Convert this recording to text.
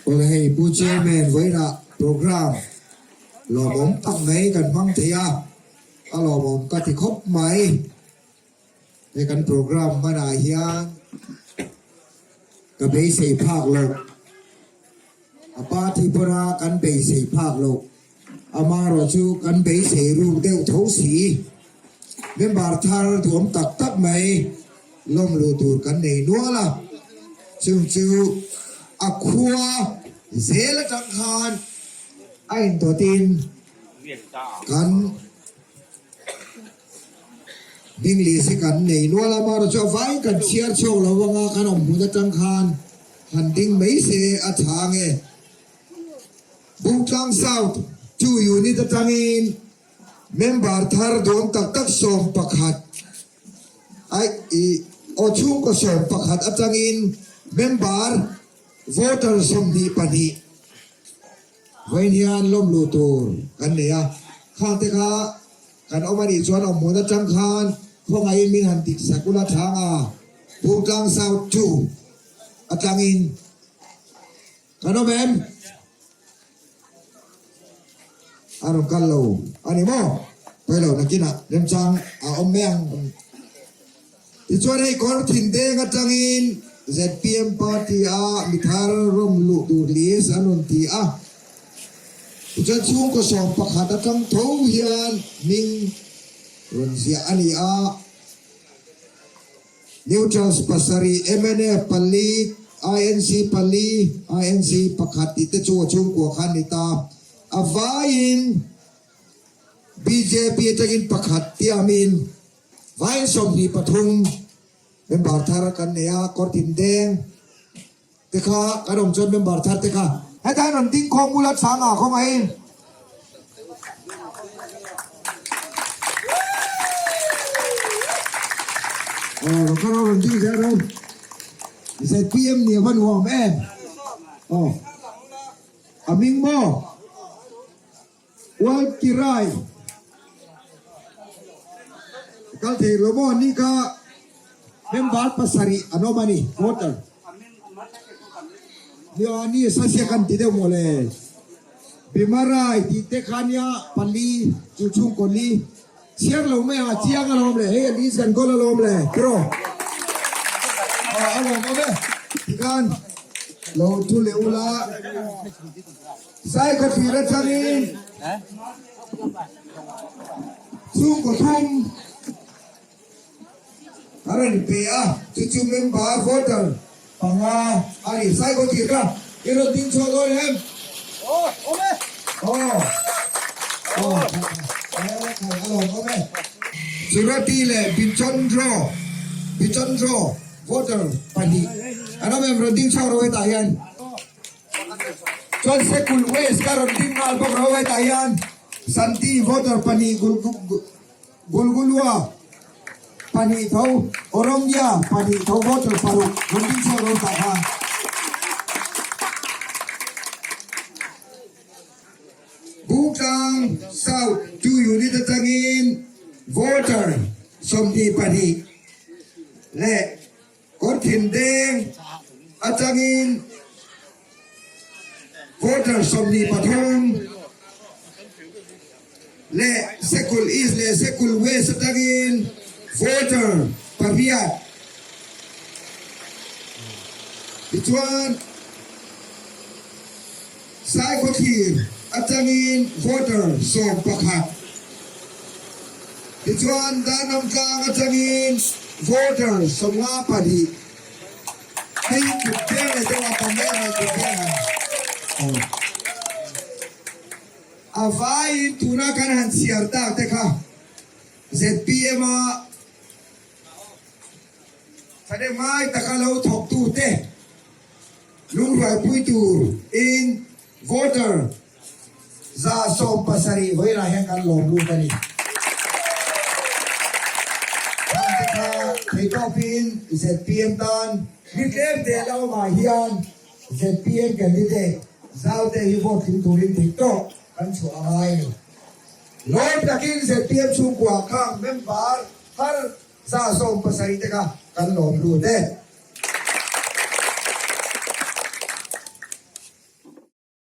Awle hei Pu Chairman vawiinah program lawmawm tak mai kan hmang thei a, a lawmawm ka ti khawp mai. He kan program hmanah hian ka beisei phak loh, a party pawna kan beisei phak loh, amaherawh chu kan beisei ruk deuh tho si. Member thar duam tak tak mai lawm luh tur kan nei nual a, chung chu a khua zel atang khan a indawtin kan English hi kan nei nual a, amaherawh chu a vaiin kan chhiar chhuak lo vang a, kan awm hmun atang khan han ding mai se a tha ange. Bungtlang South two unit atangin member thar duam tak tak 11 ai i aw chhungkaw 11 atangin member voter 22 vawiin hian lawm luh tur kan nei a, khangte kha Kan awm a nih chuan awm hmun atang khan khawngaihin min han dik sak ula thang a, Bungtlang South chu atangin kan awm em? A rawn kal lo a ni maw? Pawi lo nakinah remchang a awm mai ang. Tichuan hei kawr thin deng atangin zpm party a mithar rawm luh tur list an rawn ti a. Tichuan chhungkaw 11 atang tho hian hming rawn ziah a ni a. Neutrals 7, mnf 4, INC 4, INC 1 tih te chu a chhungkua khan ni ta. A vaiin bjp atangin 1 tiamin Vain 23 member thar kan nei a, kawr tin deng te kha kan awm chuan member thar te kha hetlai rawn ding khawm ula chhang ah khawngaihin. Aw rawn kal rawn ding zel rawh. ZPM nih a va nuam em. Aw a hming maw? Ualkirai kal thei lo maw ni kha member 7 an awm a ni voter nia ni sasia kan ti deuh maw le Bimarai tih te kha nia 4 chu chhungkaw li chhiar lo mai a chiang alawm le hei a list kan kawl alawm le tiraw a lawm awm e tikhan lo thu leh ula. Sai khawthlir atangin chhungkaw thum a rawn pe a, chu chu member voter 5 a ni. Sai khawthlir kha i rawn ding chhuah dawn em? Aw, awm e. Aw, aw, a lawm awm e. Surati leh Bichandro, Bichandro voter 2 an awm em? Rawn ding chhuak rawh hetah hian. Chuan Sekul West ka rawn ding nghal bawk ro hetah hian Santi voter 2 Gulgulua 2 tho Oromia 2 tho voter 6 rawn ding chhuak ro tah khan. Bungtlang South 2 unit atangin voter 22 leh Kawr thin deng atangin voter 23 leh Sekul East leh Sekul West atangin voter 8. Tichuan Saikhawthlir atangin voter 11. Tichuan Darnamtlang atangin voter 52. Hei kut beng leh deuh a pam em mai kut beng ang. A vaiin tuna kan han chhiar tak te kha zpm a thahnemngai taka lo thawktute lungruaipui tur in voter 170 vawilah hian kan lawm lut a ni. Khangte kha theitawpin zpm tan mi tlem te la awmah hian zpm candidate zaute hi vote tling turin theihtawp kan chhuah a ngai a ni. Lawm takin zpm chhungkua khang member thar 170 te kha kan lawm lut e.